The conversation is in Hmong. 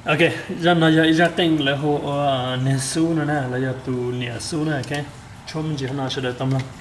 Ok, zaj no yog ib zaj qeej lawv hu ua niag xub no na, los yog tus niam xub na. Ok, tshuab me ntsis no sawv daws tau mloog.